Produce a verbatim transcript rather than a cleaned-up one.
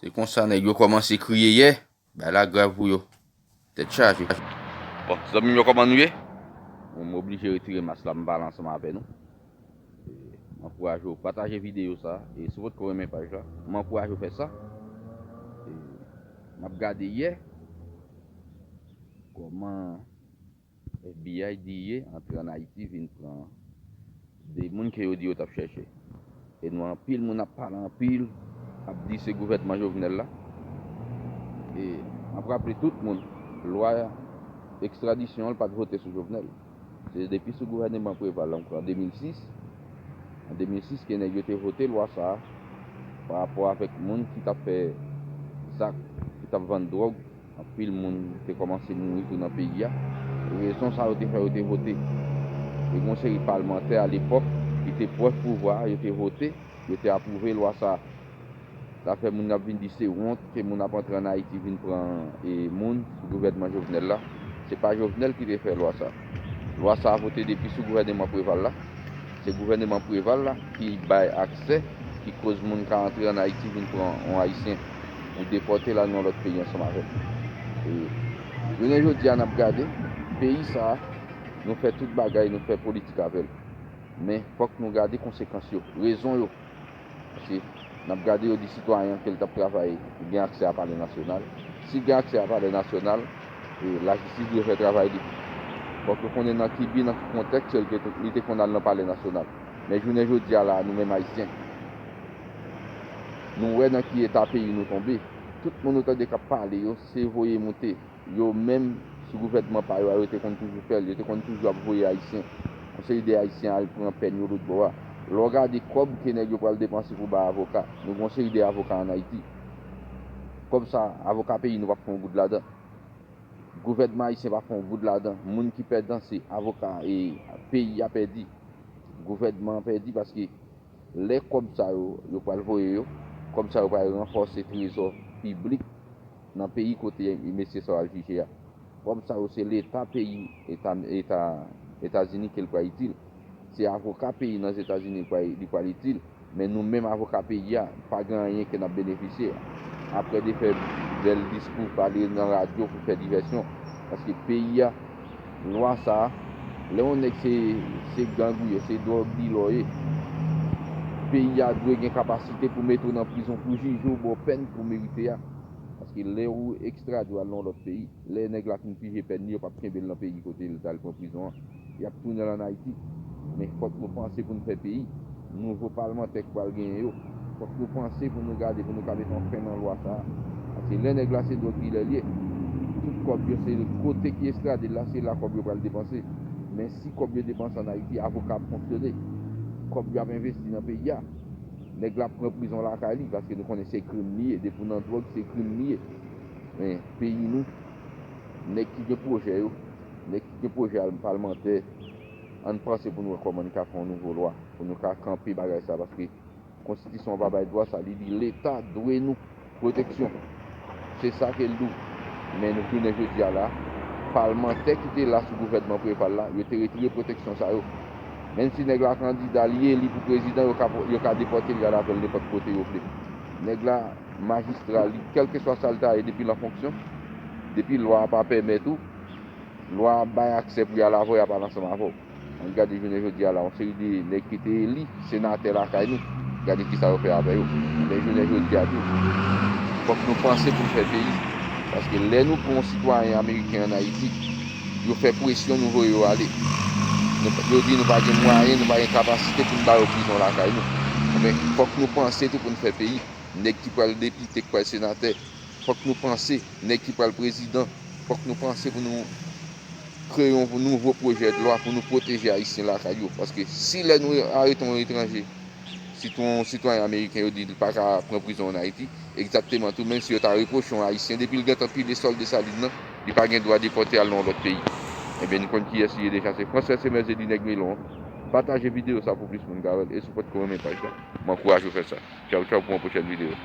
Se konsa nèg yo kòmanse kriye yè, bagay la grav pou yo. Tèt chaje. Bon, zanmi m yo, kòman nou ye? Bon, m oblije retire mas la, m pale ansanm avè nou. E, m ankouraje w pataje videyo sa, e si w potko renmen paj la, m ankouraje w fè sa. E, m ap gade yè kòman F B I di ye antre ann Ayiti vin pran de moun ke yo di yo t ap chèche. E nou wè anpil moun ap pale anpil, ap di se gouvènman Jovenel la. E m ap raple tout moun, lwa ekstradisyon an, l pa t vote sou Jovenel. Se depi sou gouvèneman Preval la, m kwè an de mil sis. An de mil sis ke nèg yo te vote lwa sa a, pa rapò avèk moun ki t ap fè zak, ki t ap vann dwòg. Anpil moun te kòmanse mouri tou nan peyi a. Rezon sa yo te fè yo te vote. Te gen yon seri palmantè alepòk ki te pwòch pouvwa a, yo te vote, yo te apwouve lwa sa a. Sa fè moun ap vin di se wont ke moun ap antre ann Ayiti vin pran, e, moun sou gouvènman Jovenel la. Se pa Jovenel ki te fè lwa sa a. Lwa sa a vote depi sou gouvèneman Preval la. Se gouvèneman Preval la ki bay aksè, ki koz moun ka antre ann Ayiti vin pran yon Ayisyen pou depòte l al nan lòt peyi ansanm avè l. E, jounen jodi a, n ap gade, peyi sa a, nou fè tout bagay, nou fè politik avè l. Men, fòk nou gade konsekans yo, rezon yo. Paske n ap gade yo di sitwayen an ke l t ap travay, li gen aksè a Palè Nasyonal. Si l gen aksè a Palè Nasyonal, e, lajistis dwe fè travay li. Fòk yo konnen nan ki bi, nan ki kontèks li te, li te konn al nan Palè Nasyonal. Men jounen jodi a la, nou menm Ayisyen, nou wè nan ki eta peyi nou tonbe. Tout moun ou tande k ap pale yo, se voye moute. Yo menm, sou gouvènman pa yo a, yo te konn toujou fè l, yo te konn toujou ap voye Ayisyen, yon seri de Ayisyen al pran pèn yo lòt bò a. Lè w gade kòb ke nèg yo pral depanse pou bay avoka, nou gen yon seri de avoka ann Ayiti. Kòb sa, avoka peyi nou p ap fè yon goud ladan. Gouvènman ayisyen p ap fè yon goud ladan. Moun ki pèdan, se avoka e peyi a pèdi. Gouvènman an pèdi paske lè kòb sa yo, yo pral voye yo, kòb sa yo pral ranfòse trezò piblik nan peyi kote mesye sa yo al jije a. Kòb sa yo se Leta peyi, Eta, Eta, Etazini ke l pral itil. Se avoka peyi nan Etazini li pral, li pral itil. Men nou menm avoka peyi a, pa gen anyen ke n ap benefisye. Apre de fè bèl diskou, pale nan radyo pou fè divèsyon. Paske peyi a, lwa sa a, lè yon nèg se, se gang ou ye, se dwòg dilè w ye, peyi a dwe gen kapasite pou mete w nan prizon, pou jije w, ba w pèn ke w merite a. Paske lè ou ekstrade w al nan yon lòt peyi, lè nèg la fin pije pèn li, yo p ap kenbe l nan peyi kote l t al pran prizon an. Y ap tounen l ann Ayiti. Men fòk nou panse pou n fè peyi. Nouvo palmantè k pral genyen yo, fòk nou panse pou nou gade, pou nou ka mete yon fen nan lwa sa a. Paske lè nèg la se dwòg dilè l ye, tout kòb yo se kote ki ekstrade l la, se la kòb yo pral depanse. Men si kòb yo depanse ann Ayiti, avoka ap fonksyone. Kòb yo ap envesti nan peyi a. Nèg la ap pran prizon lakay li, paske nou konnen se krim li ye. Depi w nan dwòg, se krim li ye. Men peyi nou, nèg ki gen pwojè yo, nèg ki gen pwojè al-, palmantè, ann panse pou nou wè kòman n ka fè yon nouvo lwa, pou nou ka kanpe bagay sa, paske konstitisyon an pa bay dwa sa, li di Leta dwe nou pwoteksyon. Se sa ke l di w. Men nou jounen jodi a la, palmantè ki te la sou gouvènman Preval la, yo te retire pwoteksyon sa yo. Menm si nèg la kandida, li eli pou prezidan, yo ka, yo ka depòte li al avè l nenpòt kote yo vle. Nèg la majistra li, kèlkeswa sa l ta ye, depi l an fonksyon, depi lwa a pa pèmèt ou, lwa a bay aksè pou y al avè w, y ap al ansanm avè w. Ann gade jounen jodi a la, yon seri de nèg ki te eli senatè lakay nou, gade kisa yo fè avè yo. Men jounen jodi a tou, fòk nou panse pou n fè peyi. Paske lè nou pran yon sitwayen ameriken ann Ayiti, yo fè presyon, nou voye yo ale. Nou, yo di nou pa gen mwayen, nou pa gen kapasite pou n ba yo prizon lakay nou. Men fòk nou panse tou pou n fè peyi. Nèg ki pral depite, ki pral senatè, fòk nou panse. Nèg ki pral prezidan, fòk nou panse pou nou kreye yon nouvo pwojè de lwa pou nou pwoteje Ayisyen lakay yo. Paske si lè nou arete yon etranje, sitou yon sitwayen ameriken, yo di li pa ka pran prizon ann Ayiti, egzakteman tou, menm si yo ta repwoche yon Ayisyen, depi l gentan pile sòl Desalin nan, li pa gen dwa depòte al nan yon lòt peyi. Ebyen, nou konn kiyès li ye deja, se Frantz Fèsemèz, eli nèg melon an. Pataje videyo sa pou plis moun ka wè l. E si w potko renmen paj la, m ankouraje w fè sa. Tchaw, tchaw, pou yon pwochèn videyo.